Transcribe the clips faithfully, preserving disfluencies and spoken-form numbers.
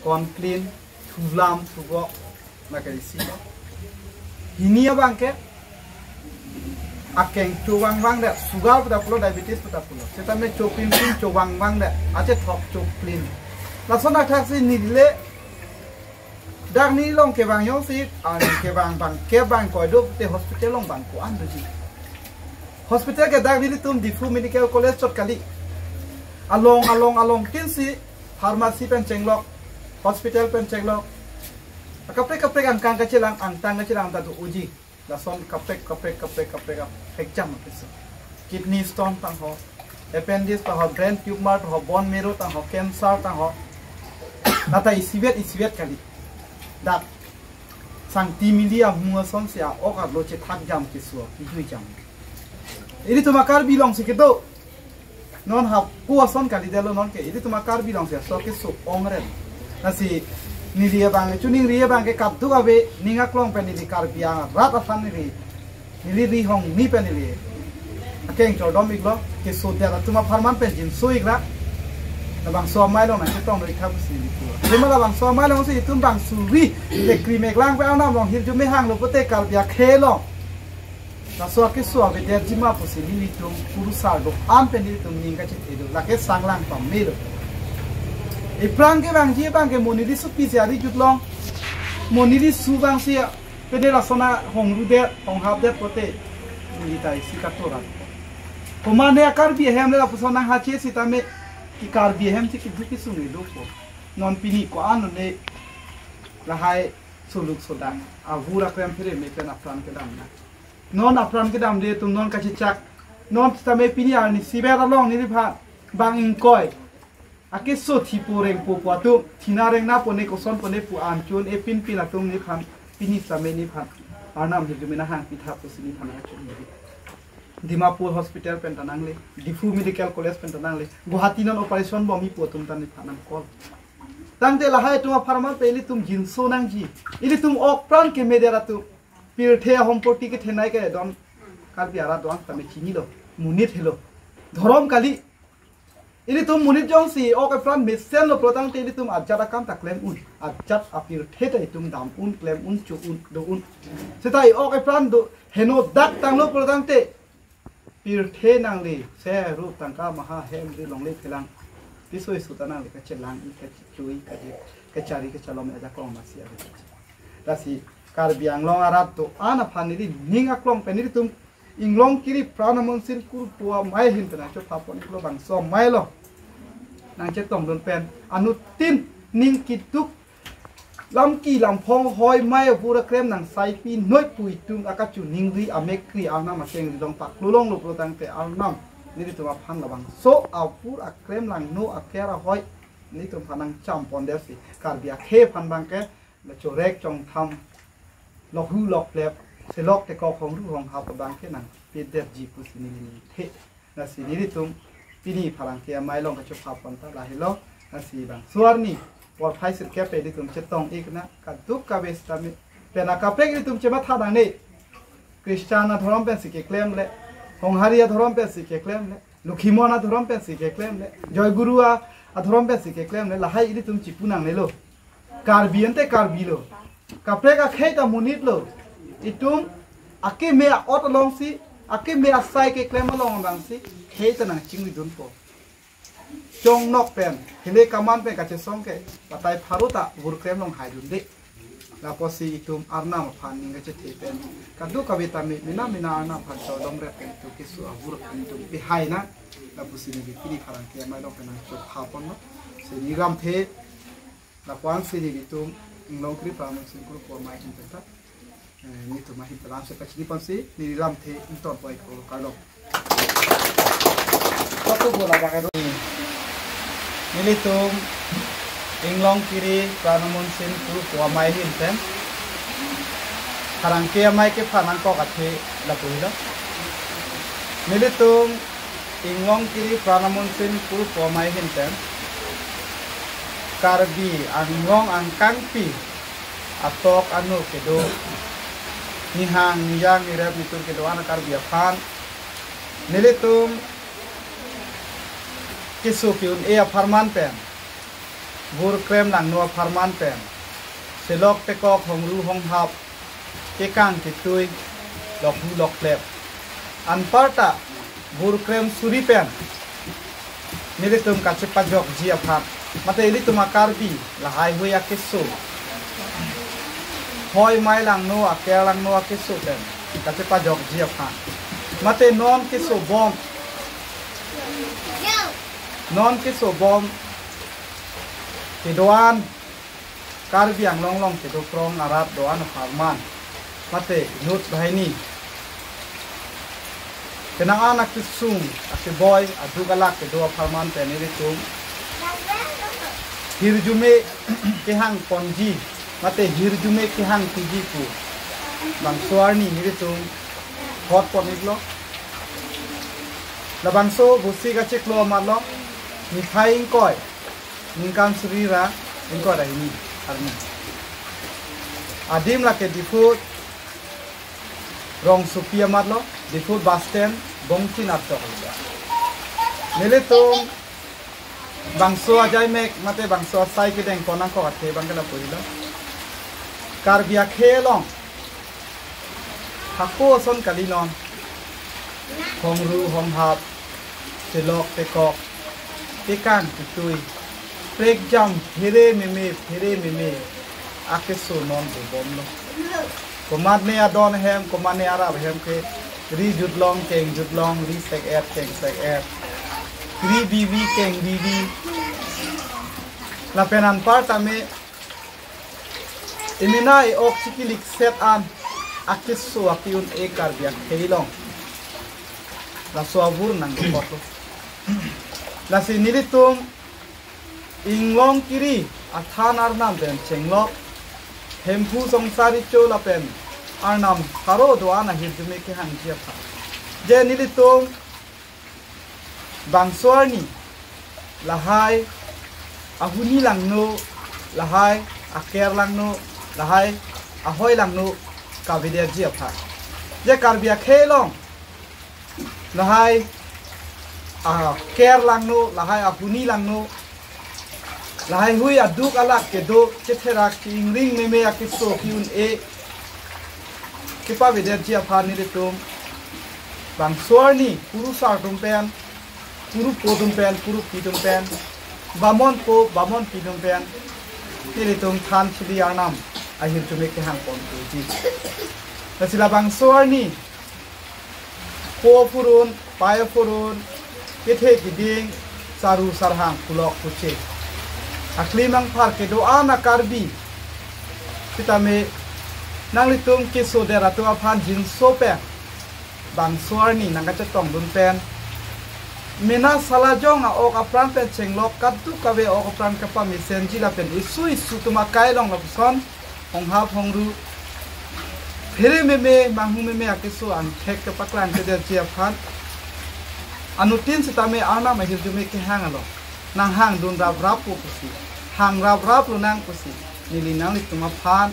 Kon clean, thulam, thubok, lake isi. Hini abang ke, akeng chowang vang det, sugar pu ta pulo, diabetes pu ta pulo. Setame chopin pin chowang vang det, achethok cho clean. Lason athak si neli le, dak neli long kevang jongsi, ah, kevang bang, kevang koi do, te hospital along bang ko-an doji. Hospital ke dak nelitum Diphu Medical College chot kali. Along, along, along tin si, pharmacy pen chenglok, hospital pen chenglok. Kaprek kaprek angkang kachelang, angtang kachelang ta do uji. Lason kaprek, kaprek, kaprek, kaprek, kaprek jam keso. Kidney stone tang ho, appendix tang ho, brain tumor tang ho, bone marrow tang ho, cancer tang ho. Nata isivet, isivet kali. Dak. Sangti mili amu ason si a-ok arlo chethak jam keso, kijui jam. Ilitum a-Karbi along si kedo. Non hap ko ason kali detlo non ke. Ilitum a-Karbi along si aso keso ongren. Lasi neli abang, chuningri abang ke kadokave ning aklong pen neli Karbi Anglong arat aphan neli, neli ri hong ni pen neli akeng chordom iklo, keso det atum apharman pen jinso ikra. Labangso amei along nangchetong do ik tha pusi neli pu. Tema labangso amei along si itum bang suri, le kri meklang pen anam along hirjume hanglo pote Karbi akhei along. Laso akeso avedet jima pusi nelitum kurusar do-an pen nelitum ning kachethe do. Lake sanglang pamelo. Iphrang kevangji abang ke mo neli supi si ari jutlong. Mo neli su vang si pene lason ahong rudet, hong hapdet pote. Neli ta isi katoran. Komane a-Karbi ahem le lapuson nang hache sitame, ke Karbi ahem si keduk kesung edo ko. Non pini ko-an ne lahai soluk sodak, avur akrem phere me pen apran kedam na. Non apran kedam de atum non kachechak. Non sitame pini arni siber along neliphan bang ingkoi. Akeso thipo rengpo pu atum, thina rengna pone koson pone pu an chun e pin pin atum neliphan, pini sitame neliphan arnam hirjume nang hangpi tha pusi neliphan achun neli. Dimapur Hospital pen ta nangle, Diphu Medical College pen ta nangle, Guwahati non operation bom-i pu atum ta neliphan nang call. Tangte lahai atum apharman pen ilitum jinso nangji. Ilitum ok pran kemedet atum. Pirthe ahompoti kethenei ke don Karbi arat do-an tame chinilo. Monit helo. Dhorom kali. Ilitum monit jongsi ok epran mesenlo pulotangte ilitum ajat akam ta klem un. Ajat apirthe ta itum dam un, klem un, cho un, do un. Seta i ok epran do heno dak tanglo pulotangte pirthe nangle, ser, rup, tangka, maha, hem, ri, longle, phelang. Piso iso ta nangle kachelang, kachui, kaje, kachari, kachalom, ajakong masi ave. Lasi Karbi Anglong arat do-an aphan neli ning aklong pen nelitum Inglongkiri Pranamon Sin Kurpo Amei ahin pen nangchophapon iklo bangso amei lo. Nangchetongdun pen anuttin ning keduk lamki lamphong hoi mei avur akrem nangsaipi noi pu itum akachiningri amek kri arnam akeng ridong paklo longlo pulotangte arnam nelitum aphan labangso avur akrem langno aker ahoi nelitum aphan nangchampon detsi Karbi akhei aphan abang ke la chorek chongtham, lokhu loklep, selok tekok hongru honghap abang ke nangpedetji pusi neli ningthe. Lasi nelitum pini pherangke amei along kachophapon ta lahelo. Lasi bangso arni porphai sirkep pen ilitum chetong ikna kadokave sitame pen akaprek ilitum chematha nangne. Christian adhorom pensi keklemle, Honghari adhorom pensi keklemle, Lokhimon adhorom pensi keklemle, Joy Guru a-, adhorom pensi keklemle, lahai ilitum chipu nangnelo. Karbi ante Karbi lo. Kaprek akhei ta monit lo. Itum akeme a-ot alongsi, akeme asai keklem along abangsi khei ta nangchingridunpo. Chongnok pen, hile kaman pen kachesong ke, batai pharo ta vur krem along haidunde. Lapusi itum arnam aphan ning kachethe pen kadokave tame mena mena arnam aphan chodom rep pen itum keso avur pen itum pehai na. Lapusi neli pini pherangke amei along pen nangchophaponlo. Si neli ramthe, lapu-an si nelitum Inglongkiri Pranamon Sin Kurpo Amei ahin pen ta, eh, nelitum ahin pen lamsi pachiniponsi neli ramthe ingtonpon iklo, kardom. Satu bola pakai dulu. Nelitum Inglongkiri Pranamon Sin Kurpo Amei ahin pen pherangke amei kephan nangkok athe lapu helo. Nelitum Inglongkiri Pranamon Sin Kurpo Amei ahin pen Karbi Anglong angkangpi atok anu kedo, nihang niyang nirep nitur kedo-an a-Karbi aphan nelitum keso ke-un-e apharman pen vur krem langno apharman pen, selok tekok hongru honghap, kekang ketui, lokhu loklep, anparta vur krem suri pen nelitum kachepajokji aphan, mate ilitum a-Karbi lahai hui akeso, hoi mai langno, aker langno akeso pen kachepajokji aphan, mate non keso bom, non keso bom kedo-an, Karbi Anglong along kedo krong arat do-an apharman, mate inut banghini, penang an akesung akeboi aduk alak kedo apharman pen nelitum hirjume kehang ponji, mate hirjume kehang piji pu bangso arni nelitum hot pon-iklo. Labangso Vosik achiklo amat lo, niphai ingkoi, ningkan suri ra ingkoi ra hini arni. Adim lake Diphu rongsopi amat lo, Diphu bus stand bongchin artok lo. Nelitum bangso ajaimek mate bangso asai kedeng konang kok athe abang ke lapu helo. Karbi akhei along hako ason kali non. Hongru honghap, selok tekok, kekang ketui, prekjam phere meme, phere meme akeso non bubom lo. Komatne adon ahem, komatne arap ahem ke ri jutlong, keng jutlong, ri sek-et, keng sek-et, ri bibi, keng bibi. Lapen anparta me emena e-ok chikilik set an akeso ake-un-e Karbi akhei along laso avur nangkoklo. Lasi nelitum Inglong Kiri athan arnam pen chenglok, Hemphu Songsar Recho lapen arnam haro do-an ahirjume kehangji aphan, je nelitum bangso arni lahai ahuni langno, lahai aker langno, lahai ahoi langno kavedetji aphan, je Karbi akhei along lahai aker langno, lahai ahuni langno, lahai hui aduk alak kedo, chetherak chi-ingring meme akeso ake-un-e kepavedetji aphan nelitum bangso arni kurusar atum pen, kurupo atum pen, kurupi atum pen, bamonpo bamonpi atum pen nelitum than chili arnam ahirjume kehang ponji. Lasi labangso arni po apurun, pai apurun, kethe kiding, saru sarhang, pulok puche, aklim angphar kedo-an a-Karbi sitame nanglitum kesodet atum aphan jinso pen bangso arni nangkachetongdun pen, mena salajong a-ok apran pen chenglok, kadokave ok apran kapamesenji lapen isu isu atum akai along lapuson honghap hongru phere meme, manghumeme akeso angthek kepaklang kedetji aphan, anuttin sitame arnam ahirjume kehang along nanghangdun raprappo pusi, hang raprap lonang pusi, neli nanglitum aphan,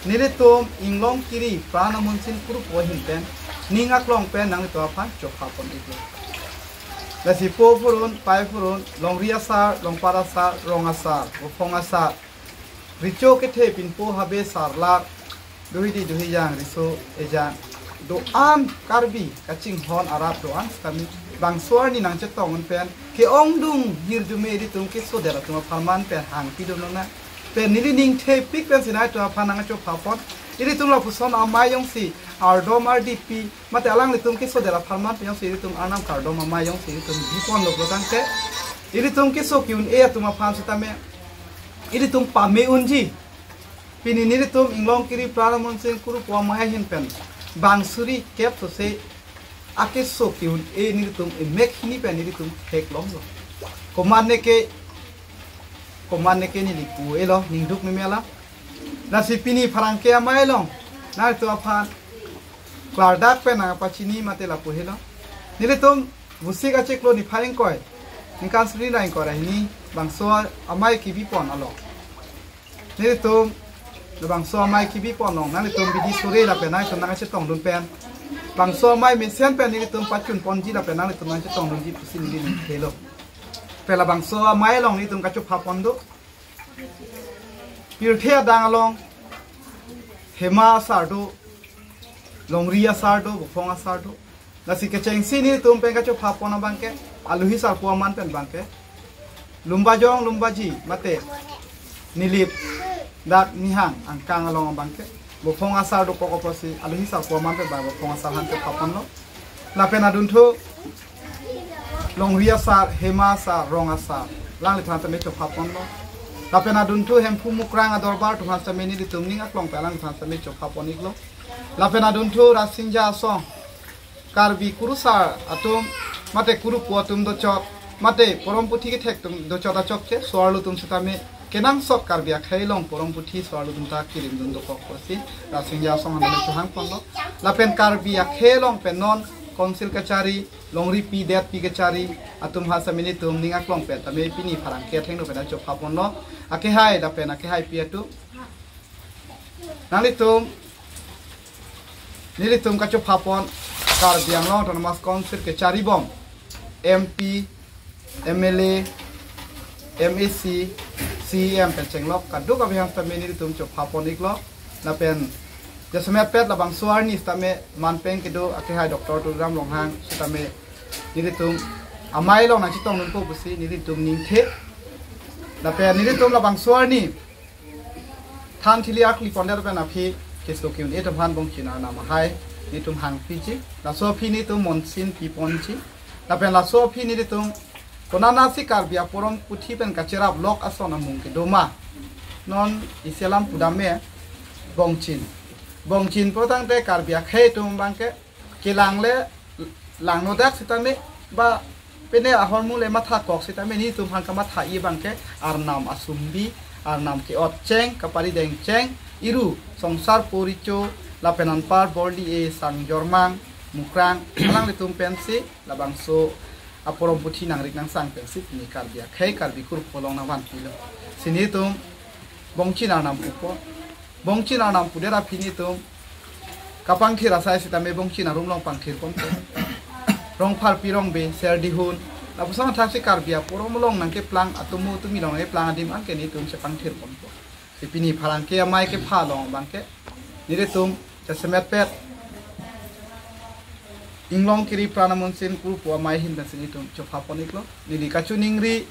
nelitum Inglong Kiri Pran Amunsin Kurupo ahin pen, ning aklong pen nanglitum aphan chopha pon-iklo. Lasi po apurun, pai apurun, longri asar, longpat asar, rong asar, buphong asar, recho kethe, pinpo habe, sarlar, duhidi duhijang, riso ejang do-an, Karbi kachinghon arat do-an sitame bangso arni nangchetongdun pen ke-ongdung hirjume ilitum kesodet atum apharman pen hangpidun lonang. Pen neli ningthepik pensi nanglitum aphan nangchopha pon. Ilitum lapuson amei jongsi ardom ardi pi, mate alanglitum kesodet apharman pen jongsi ilitum arnam kardom amei jongsi ilitum biponlo pulo tangte, ilitum keso ake-un-e atum aphan sitame ilitum pame unji. Pini nelitum Inglong Kiri Pran Amunsin Kurupo amei ahin pen bang suri kep sose akeso ake-un-e nelitum emek hini pen nelitum theklonglo. Komatne ke, komatne ke neli pu-elo, ningduk meme alam. Lasi pini pherangke amei along nanglitum aphan klardak pen nangpachini mate lapu helo. Nelitum Vosik achiklo niphai ingkoi, ningkan suri ra ingkoi ra hini bangso amei kebi pon along, nelitum labangso amei kebi pon along nanglitum bidi sore lapen nanglitum nangchetongdun pen, bangso amei mesen pen nelitum pachun ponji lapen nanglitum nangchetongdunji pusi neli ningthelo. Pen labangso amei along nelitum kachopha pon do. Pirthe adang along hema asar do, longri asar do, bophong asar do. Lasi kechengsi nelitum pen kachopha pon abangke, aluhi sarpo aman pen abangke, lumbajong lumbaji mate nilip dak nihang angkang along abangke bophong asar dokok apotsi aluhi sarpo aman pen abang bophong asar han chopha ponlo. Lapen adunthu longri asar, hema asar, rong asar, alangliphan tame chopha ponlo. Lapen adunthu Hemphu Mukrang adorbar atum aphan tame nelitum ning aklong pen alangliphan tame chopha pon iklo. Lapen adunthu Rasinja Asong, Karbi kurusar atum mate kurupo atum dochot mate porom puthi kethek atum dochot achokche so-arlo atum sitame kenangsot Karbi akhei along porom puthi so-arlo atum ta kirim dun dokok apotsi Rasinja Asong aphan tame chohang ponlo. Lapen Karbi akhei along pen non council kachari, longri pi detpi kachari atum aphan tame nelitum ning aklong pen tame pini pherangke athengno pen chopha ponlo. Akehai lapen akehaipi atum, nanglitum, nelitum kachopha pon Karbi Anglong Autonomous Council kachari bom M P, M L A, M A C, C E M pen chenglok kadokave aphan tame nelitum chopha pon iklo. Lapen jasemet pet labangso arni sitame manpeng kedo akehai Doctor Tuliram Ronghang sitame nelitum amei along nangchetong dunpo pusi nelitum ningthe. Lapen nelitum labangso arni than thili akli pondet pen aphi keso ke-un-e atum aphan Bongchin Arnam ahai nelitum hangpiji. Laso aphi nelitum monsin pi ponji. Lapen laso aphi nelitum konatsi Karbi aporom puthi pen kacherap lok ason amung kedo ma, non isi alam pudam me. Bongchin, Bongchin pu tangte Karbi akhei atum abangke kelang le langno dak sitame ba pine ahormu le mathakok sitame nelitum aphan kamatha-i abangke Arnam asumbi, Arnam ke-ot cheng, kapari deng cheng, iru Songsar Poricho, lapen anpar Borli-e, Sangjormang, Mukrang, alanglitum pensi labangso aporom puthi nangrik nangsang pensi pini Karbi akhei Karbi kurupo along nangvanpilo. Si nelitum Bongchin Arnam pupo. Bongchin Arnam pudet aphi nelitum kapangthir asai sitame Bongchin arum along pangthir ponpo. Rongpharpi Rongbe, Serdihun, lapuson athaksi Karbi aporom along nangkeplang, atomo atomi along nangkeplang adim anke nelitum chepangthir ponpo. Si pini pherangke amei kepha along abangke nelitum jasemet pet Inglong Kiri Pran Amonsin kurupo amei ahin pensi nelitum chopha pon iklo. Neli kachiningri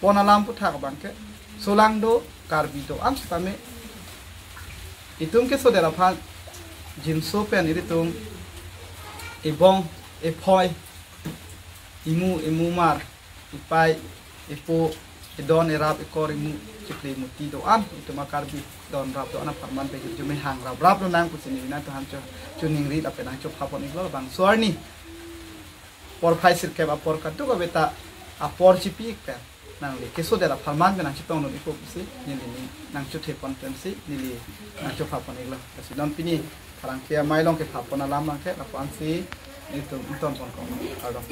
pon alam aputhak abangke, solang do, Karbi do-an sitame itum kesodet aphan jinso pen ilitum ebong ephoi, imu emumar, ipai epo, edon erap, ekor emu, chikli muti do-an, itum a-Karbi don rap do-an apharman pen hirjume hang raprap lonang pusi neli nangtumphan cho chiningri lapen nangchopha pon iklo. Labangso arni porphai sirkep apor kadokave ta apor chipi ik pen nangli kesodet apharman pen nangchetong dun ikpo pusi neli ning nangchothe pon pensi neli nangchopha pon iklo. Lasi non pini pherangke amei along kepha pon alam abangke lapu-ansi nelitum ington ponkok, kardom.